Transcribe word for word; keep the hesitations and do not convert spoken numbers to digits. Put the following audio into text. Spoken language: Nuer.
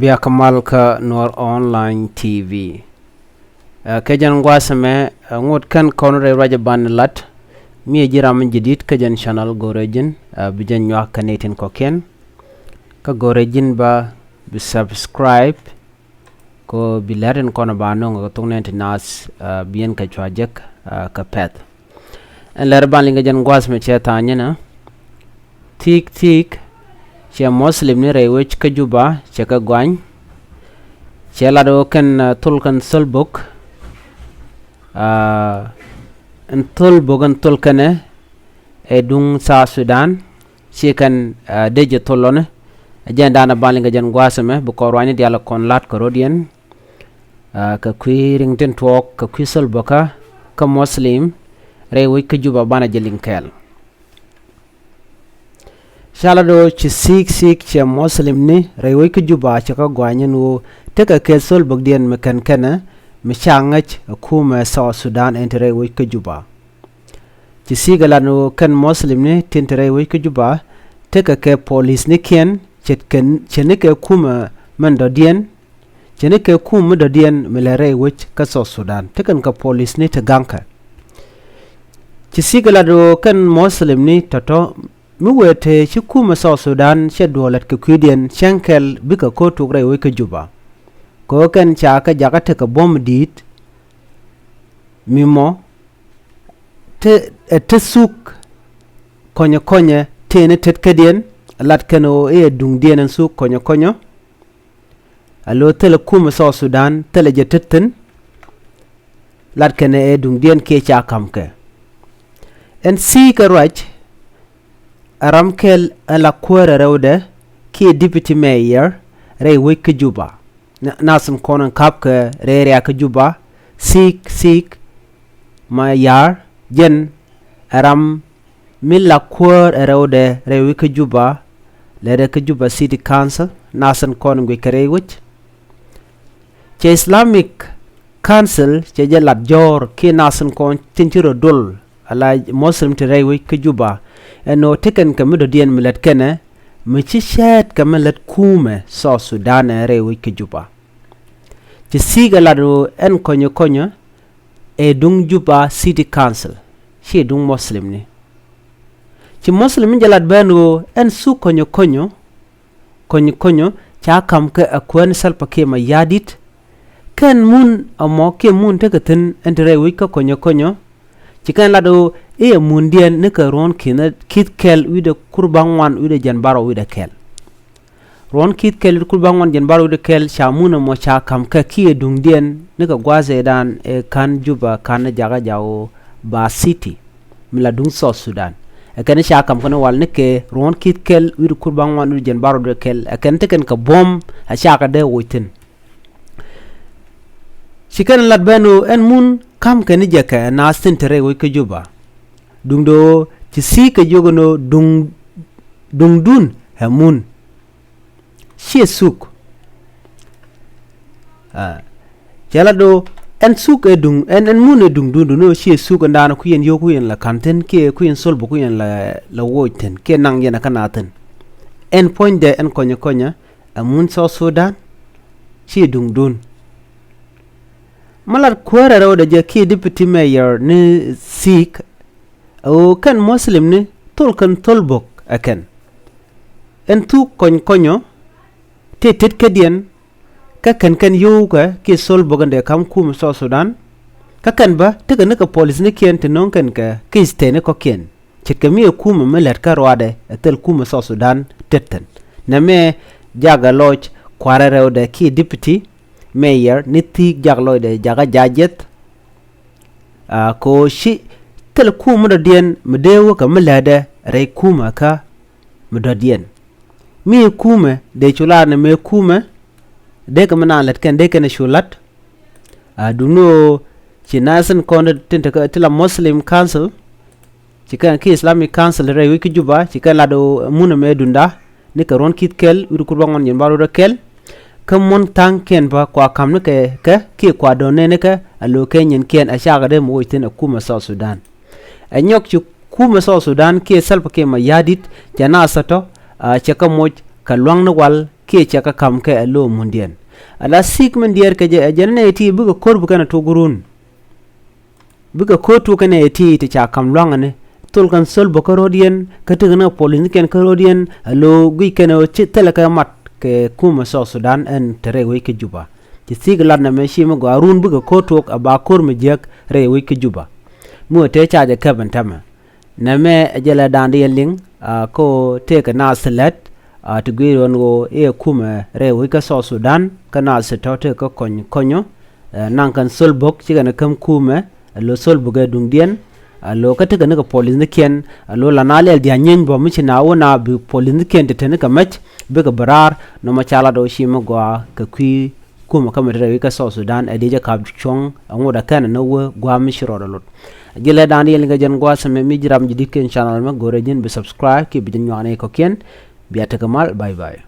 Bia kä mal kä Nuɔr Online T V. Ɛ, kɛ jɛn gua̱a̱th ɛmɛ, ɛ, ŋot kɛn kɔn rɛy ruac ɛ ban lat. Mi ɛ ji̱ ram mi jɛ di̱t kä jɛn channel go̱rɛ ji̱n, ɛ, bi jɛn nyuak kɛ nɛy tin kɔ̱kiɛn. Kä go̱rɛ ji̱n ba bi subscribe. Kɛ ɣöö bi lɛr in kɔn ba nöŋ kɛ thok nɛn ti naath, ɛ, bi yɛn kɛ cua jek, ɛ, kɛ pɛ̈th. Ɛn lɛr ban liŋ kɛ jɛn gua̱a̱th mɛ cɛ tha̱a̱ny ɛn ɛ. Thi̱i̱k thi̱i̱k cɛ Muslim ni rɛy wec kä Juba cɛ kɛ gɔany. Cɛ lat ɣöö kɛn, ɛ, thol kɛn thol bök. Ɛ, ɛn thol bök ɛn thol kɛnɛ ɛ duŋ South Sudan. Ci kɛn, ɛ, dee jɛ thol lɔni. Ɛ jɛn da̱a̱n ɛ ban liŋ kɛ jɛn gua̱a̱th ɛmɛ bi kɔn ruanyni diaal ɛ kɔn la̱t kɛ rɔ̱diɛn. Ɛ, kɛ kui̱ riŋ tin tuɔɔk kɛ kui̱ thol bökä kä Muslim rɛy wec kä Juba banɛ jɛ liŋ kɛɛl. Ca lat ɣöö ci thi̱i̱k thi̱i̱k cɛ Muslim ni rɛy wec kä Juba cɛ kɛ gɔany ɛn ɣöö tekɛ kɛ thol bökdiɛn mi kɛn kɛnɛ mi ca ŋäc ɛ kumɛ South Sudan ɛn ti rɛy wec kä Juba. Ci thi̱i̱k ɛ lat ni ɣöö kɛn Muslim ni tin te rɛy wec kä Juba tekɛ kɛ polisnikiɛn ce̱tkɛ, ce̱tnikɛ kumɛ min dɔ̱diɛn, ce̱tnikɛ kumɛ mi dɔ̱diɛn mi lɛ rɛy wec kä South Sudan, tekɛn kɛ polisni ti gaŋkɛ. Ci thi̱i̱k ɛ lat ni ɣöö kɛn Muslim ni tɔ̱tɔ̱ mi wëë te ci kumɛ South Sudan cɛ duɔlät kɛ kui̱diɛn cäŋ kɛl bikɛ ko̱r tuk rɛy wec kä Juba. Kɛ ɣöö kɛn ca kɛ jakä tekɛ buɔ̱m di̱i̱t mi mɔ te, ɛ te thuk kɔnyɛ kɔnyɛ tëë ni tetkädiɛn. Lat kɛn ɣöö i̱ ɛ duŋdiɛn ɛn thuk kɔnyɛ kɔnyɛ. Alo thilɛ kumɛ South Sudan thilɛ jɛ tet thi̱n. Lat kɛn ɛ duŋdiɛn kiɛ ca ka̱m kɛ. Ɛn thi̱i̱kɛ ruac ɛ ram kɛl ɛ la kuäärɛ rɛwdɛ kiɛ deputy mayor rɛy wec kä Juba. Na, nath in kɔn in ka̱pkɛ rɛy area kä Juba, thi̱i̱k thi̱i̱k ma ya̱r jɛn ɛ ram mi la kuäär ɛ rɛwdɛ rɛy wec kä Juba, lɛrɛ kä Juba City Council, nath in kɔn in guic kɛ rɛy wec. Cɛ Islamic Council cɛ jɛ lat jɔ̱ɔ̱r kiɛ nath in kɔn tin ci rɔ dol ala Muslim ti rɛy wec kä Juba. Ɛn ɣöö tekɛn kɛ mi dɔ̱diɛn mi lät kɛnɛ mi ci cɛɛt kɛ mi lät kumɛ South Sudan ɛ rɛy wec kä Juba. Ci thi̱i̱k ɛ lat ɣöö ɛn kɔnyɛ kɔnyɛ ɛ duŋ Juba City Council, ci duŋ Muslim ni. Ci Muslim ni jɛ lat ben ɣöö ɛn thuk kɔnyɛ kɔnyɛ, kɔnyɛ kɔnyɛ ca ka̱m kɛ ɛ kuäär ni Salva Kiir Mayardit. Kɛn mun ɛmɔ kiɛ mun tekɛ thi̱n ɛn ti rɛy wec kä kɔnyɛ kɔnyɛ. Ci kɛn lat ɣöö i̱ ɛ mundiɛn nikɛ ruɔ̱n ki̱n ki̱th kɛl wi̱cdɛ kur ba̱ŋ ŋuan wi̱cdɛ jiɛn barɔw wi̱cdɛ kɛl. Ruɔ̱n ki̱th kɛl wi̱cdɛ kur ba̱ŋ ŋuan jiɛn barɔw wi̱cdɛ kɛl ca mun ɛmɔ ca ka̱m kɛ kiɛ duŋdiɛn nikɛ gua̱a̱th ëëdan ɛ ka̱n Juba ka̱n ni jakä jaw Ba City mi la duŋ South Sudan. Ɛ kɛn ca ka̱m kɛn wal nikɛ ruɔ̱n ki̱th kɛl wi̱cdɛ kur ba̱ŋ ŋuan wi̱cdɛ jiɛn barɔw wi̱cdɛ kɛl. Ɛ kɛn tekɛn kɛ buɔ̱m a cakɛ dee woc thi̱n. Ci kɛn lat ben ɣöö ɛn mun ka̱m kɛn ni jɛ kɛ naath tin te rɛy wec kä Juba. Duŋdɛ ɣöö ci thi̱i̱k kɛ jiök ɛn ɣöö duŋ, duŋdun ɛ mun. Ciɛ thuk. Aa, cɛ lat ɣöö ɛn thuk ɛ duŋ, ɛn, ɛn mun ɛ duŋdun, duŋ ni ɣöö ciɛ thuk ɛn daanɔ kui̱ ɛn yio̱w kui̱ ɛn la ka̱n thi̱n kiɛ kui̱ ɛn thol bä kui̱ ɛn la, la woc thi̱n kiɛ naŋ yɛn ɛ kä naath thi̱n. Ɛn puɔ̱nydɛ ɛn kɔnyɛ kɔnyɛ ɛ mun South Sudan. Ci duŋdun. Mi lat kuäärɛ rɛwdɛ jɛ kiɛ deputy mayor ni thi̱i̱k ɛ ɣöö kɛn Muslim ni thol kɛn thol bök ɛ kɛn. Ɛn thuk kɔny kɔnyɔ tëë tetkädiɛn kä kɛn kɛn yio̱wkɛ kiɛ thol bök ɛn dee ka̱m kumɛ South Sudan. Kä kɛn bä tekɛ nikɛ polisnikiɛn ti nöŋ kɛn kɛ kiɛ state ni kɔ̱kiɛn. Ce̱tkɛ mi ɛ kumɛ mi lät kä ruaadɛ ɛ thil kumɛ South Sudan tet thi̱n. Nɛmɛ jakɛ lɔc kua̱rɛ rɛwdɛ kiɛ deputy mayor ni thi̱i̱k jak lɔcdɛ jakä ja̱ jiɛth. Aa, kɛ ɣöö ci thil kumɛ dɔ̱diɛn mi dee wä kɛ mi lätdɛ rɛy kumɛ kä mi dɔ̱diɛn. Mi kumɛ dee cu lar ni mëë kumɛ dee kɛ mi naath lät kɛn dee kɛn cu la̱t. Aa, duŋni ɣöö ci nath tin kɔn tin te kä ti la Muslim Council, ci kɛn ki Islamic Council rɛy wec kä Juba, ci kɛn lat ɣöö mun ɛmɛ dunda nikɛ ruɔ̱n ki̱th kɛl wi̱cdɛ kur bäŋuan jiɛn barɔw wi̱cdɛ kɛl. Kä mun tha̱a̱ŋkiɛn bä kua ka̱m nikɛ kɛ kiɛ kua dɔ̱ŋ nɛn nikɛ a lo̱kɛ nyinkiɛn a cakɛ dee mi woc thi̱n ɛ kumɛ South Sudan. Ɛ nyɔk ci kumɛ South Sudan kiɛ Salva Kiir Mayardit cɛ naath tɔ̱tɔ̱, aa, cɛ kɛ moc kɛ lua̱ŋni wal kiɛ cɛ kɛ ka̱m kɛ ɛ lo̱o̱ mundiɛn. Ala thi̱i̱k min diɛɛr kɛ jɛ ɛ jɛn nɛy ti bikɛ ko̱r bi kɛn ɛ tok run. Bikɛ ko̱r tok kɛn ɛ ti ti ca ka̱m lua̱ŋäni. Thol kɛn thol bä kä ro̱diɛn kä tekɛ ni kɛ polisnikiɛn kä ro̱diɛn ɛ lo̱o̱ guic kɛn ɛ ɣöö ci thilɛ kɛ mat kɛ kumɛ South Sudan ɛn te rɛy wec kä Juba. Ci thi̱i̱k lat nɛmɛ ci mi gɔaa run bikɛ ko̱r tok ɛ ba ko̱r mi jiäk rɛy wec kä Juba. Mi ɣöö tëë ca jɛ käp ɛn täämɛ. Nɛmɛ ɛ jɛ lɛ da̱a̱n di yɛn liŋ, a, kä ɣöö tëëkɛ naath lät, a, ti guic ruɔ̱n ɣöö i̱ ɛ kumɛ rɛy wec kä South Sudan, kä naath tɔ̱ tëëkɛ kɔny kɔnyɔ, ɛ, naŋ kɛn thol bök, ci kɛn ɛ käm kumɛ, ɛ lo̱ thol bök ɛ duŋdiɛn, ɛ lo̱ kä tekɛ ni kɛ polisnikiɛn, ɛ lo̱ la na lɛl dia̱ nyieeny bä mi ci na wä na bi polisnikiɛn te te ni kɛ mec, bikɛ bi raar, nɔmɔ ca lat ɣöö ci mi gɔaa kɛ kui̱ kumɛ kä mi te rɛy wec kä South Sudan, ɛ di jɛ ka̱p cuɔ̱ŋ, ɛ ŋot ɛ kɛn ɛ ni wä gua̱a̱m mi ci rɔɔdɛ lot. Ji̱ lɛ da̱a̱n di yɛn liŋ kɛ jɛn gua̱a̱th ɛmɛ mi ji̱ ram ji̱ di̱t kɛn channel mɛ go̱rɛ ji̱n bi subscribe kiɛ bi ji̱ nyuak ni kɔ̱kiɛn. Bia tekɛ mal, bye bye.